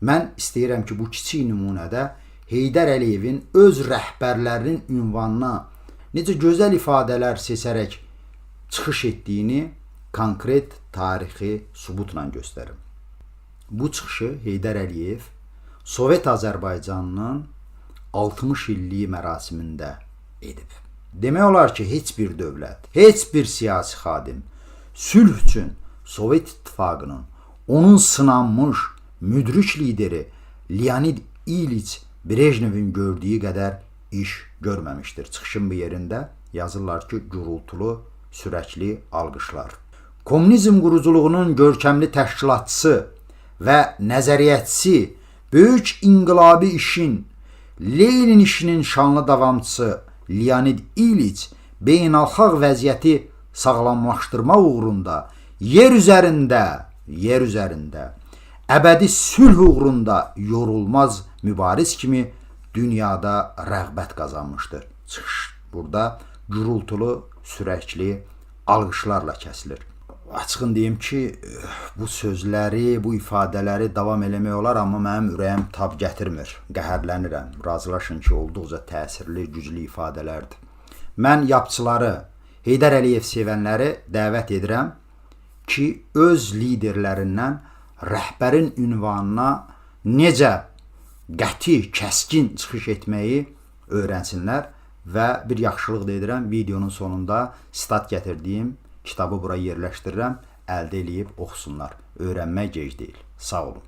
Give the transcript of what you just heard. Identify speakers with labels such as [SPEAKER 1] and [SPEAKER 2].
[SPEAKER 1] Mən istəyirəm ki, bu kiçik nümunədə Heydər Əliyevin öz rəhbərlərinin ünvanına necə gözəl ifadələr seçərək çıxış etdiyini konkret tarixi sübutla göstərim. Bu çıxışı Heydər Əliyev Sovet Azərbaycanının 60 illiyi mərasimində edib. Demək olar ki, heç bir dövlət, heç bir siyasi xadim sülh üçün Sovet İttifaqının, onun sınanmış müdrik lideri Leonid İliç Brejnevin gördüyü qədər iş görməmişdir. Çıxışın bir yerində yazırlar ki, gurultulu, sürəkli alqışlar. Kommunizm quruculuğunun görkəmli təşkilatçısı və nəzəriyyətçisi, böyük inqilabi işin, Lenin işinin şanlı davamçısı Leonid İliç beynəlxalq vəziyyəti sağlamlaşdırmaq uğrunda yer üzərində əbədi sülh uğrunda yorulmaz mübariz kimi dünyada rəğbət qazanmışdır. Çıxış burada gurultulu, sürəkli alqışlarla kəsilir. Açığın deyim ki, bu sözləri, bu ifadələri davam eləmək olar, amma mənim ürəyim tab gətirmir. Qəhərlənirəm. Razılaşın ki, olduqca təsirli, güclü ifadələrdir. Mən yapçıları, Heydər Əliyev sevənləri dəvət edirəm ki, öz liderlərindən rəhbərin ünvanına necə qəti, kəskin çıxış etməyi öyrənsinlər və bir yaxşılıq da edirəm. Videonun sonunda sitat gətirdiyim kitabı bura yerləşdirirəm, əldə eləyib oxusunlar. Öyrənmək gec deyil. Sağ olun.